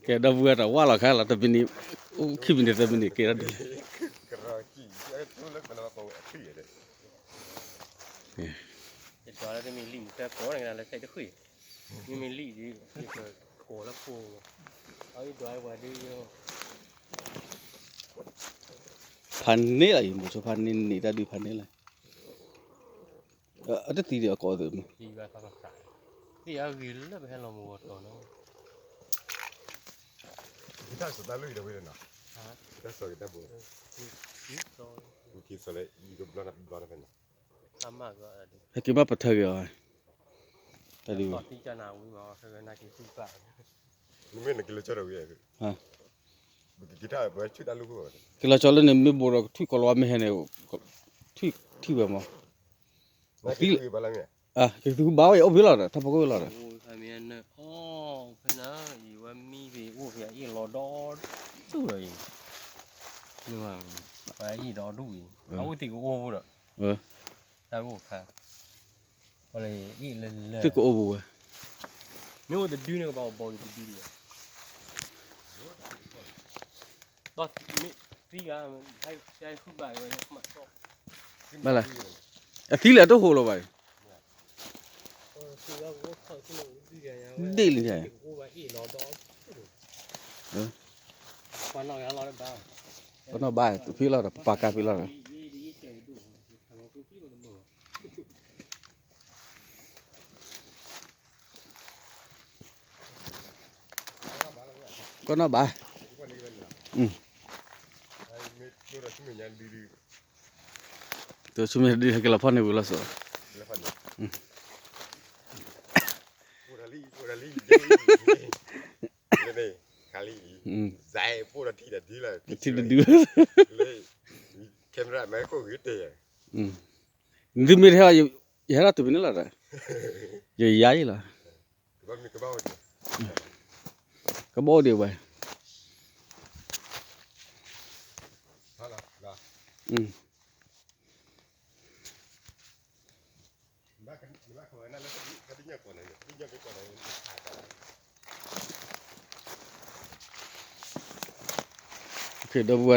ကဲ ဒီပုၢ်ဝဲၢ်တဝၢ်လီၤခါလီၤ တမံးနံး ခံမံးနံးသၢမံးနံးက့ၤဒီးဒ်လဲၣ်. ဖးန့ၢ်လီၤ ယမိၢ်ဆိဖးန့ၢ်န့ၢ်တၢ်ဒုးဖးန့ၢ်လီၤ. အတသံဒံးအကိးသုးမး သံအဂ့ၤလၢပဟဲလီၤမူဂီၤတီၤနီၤ. ဂ့ၤတၢ်စီၤတၢ်လၢအံၤတဝဲနီၤ, ဂ့ၤတၢ်စီၤဂ့ၤတၢ်ဘိ, ဂ့ၤက့ၤစီၤလၢအံၤကဘျီနၤဘျီနၤဖဲနီၤ, ဟဲက့ၤဘၣ်ပထၢက့ၤအီၤ, တၢ်ဒုး, မ့မ့ၢ်နက့ၤလီၤကၠီဒီးဝဲ, က့ၤလီၤကၠီလၢန့ၣ် မ့ၢ်ဘိးဒီး ကထွံၣ်ကီၤလီၤဝါမ့ၢ်ဟဲန့ၣ်, ထွံၣ်ထံၣ်ဝဲမး, က့ၤသုဘါဝဲ အိၣ်ဖဲလီၤဒီး ထီၣ်ဖီခိၣ်ဝဲလီၤဒီး, ဖဲနအံၤဝဲမံဖဲအိၣ်ဖဲအ့ၣ်လီၤဒီဒူၣ်ဒီးအံၤ, ပှၤအ့ၣ်ဒီဒူၣ်အံၤ, အအိၣ်တ့ၢ်ကအိၣ်ဖိဒီး, တၢ်အိၣ်ခါ, အ့ၣ်လၢလၢ, တ့ၢ်ကအိၣ်ဖိဝဲ, မ့ၢ်အိၣ်တဒုန့ၣ်ကဘၣ်အိၣ်ဘီတဒုဒီး ဘၣ်လဲၣ်, အသံလၢအတဟိးလီၤဘၣ်အံၤ, ဒ့ၣ်လံ, ပနီၣ်ဘၣ် ဖဲလီၤဒီး ပပာ်ကါဖဲလီၤဒီး ကနီၣ်ဘၣ်, တဆူမ့ၢ်ဒ်ဟဲက့ၤလီၤဖီၣ်န့ၢ်ဝံၤလီၤစီၤ, ထံတဒု, နသုမ့ၢ်တဟဲ ယဟဲထီၣ်တုၤဖဲန့ၣ်လီၤဒီး, ယယါယလီၤ, ကဘၣ်အိၣ်ဒံးဝဲ, ဒီပုၢ်ဝဲၢ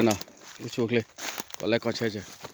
်နီၤ, အိၣ်ဆူၣ်အိၣ်ချ့, ကီးလဲကီးဆဲးဆဲး,